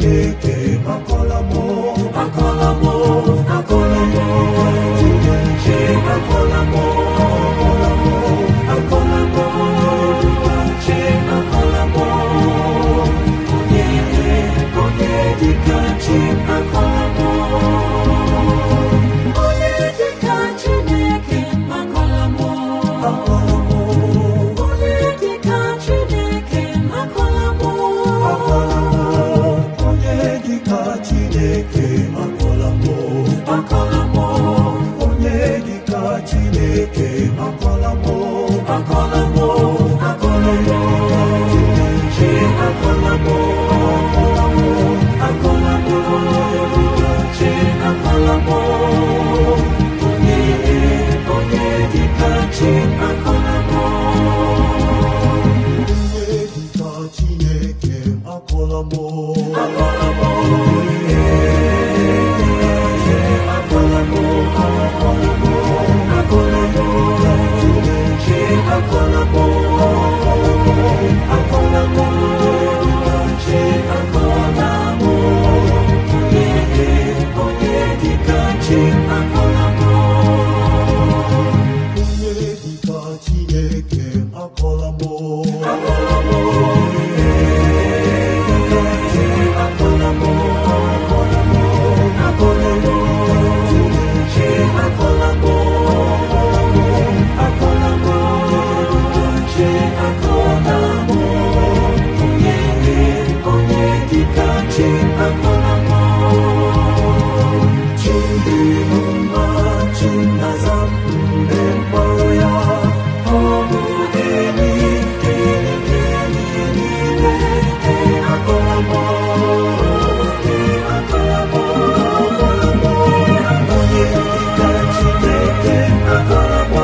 Chineke akọla m, akọla m, akọla m, Chineke akọla m, akọla m, akọla m, Chineke akọla m, onye onye dịka Chi akọla m, onye dịka Chineke akọla m, akọla m, onye dịka Chineke akọla m, akọla m, onye dịka Chineke akọla m, akọla m, onye dịka Chineke akọla m, akọla m, akọla m, Chineke akọla m, akọla m, akọla m, Chineke akọla m, onye onye dịka Chi akọla m, onye dịka Chineke akọla m, akọla m, akọla m, akọla m, akọla m, Chineke akọla m, akọla m, akọla m, Chineke akọla m, onye onye dịka Chi akọla m, onye dịka Chineke akọla m, akọla m, akọla m, akọla m, akọla m, Chineke akọla m, akọla m, Chineke akọla m, onye onye dịka Chi akọla m. Chi dị mma, Chi na-aza mgbe mkpọrọ ya, ọ bụ enyi enyi enyi niile. Akọla m, akọla m, akọla m, onye dịka Chineke akọla m,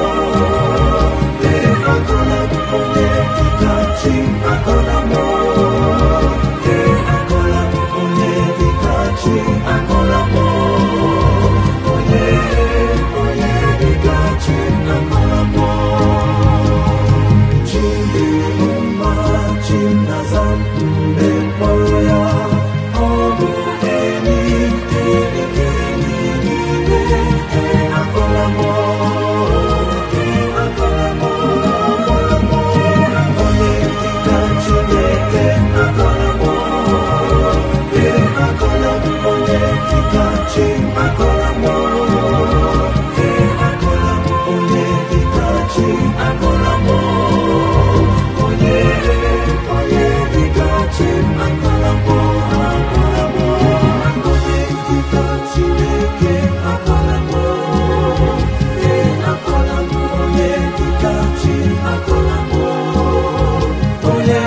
akọla m, onye dịka Chi akọla m, akọla m, onye dịka Chi akọla m, onye onye dịka Chi akọla m. Chi dị mma, Chi na-aza mgbe mkpọrọ ya, ọ bụ enyi enyi enyi niile. Akọla m, akọla m, akọla m, onye dịka Chineke akọla m, akọla m, onye dịka Chi akọla m, akọla m, onye dịka Chi akọla m, onye onye dịka Chi akọla m, akọla m, onye dịka Chineke akọla m, akọla m, onye dịka Chi akọla m, onye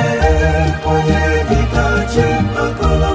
onye dịka Chi akọla.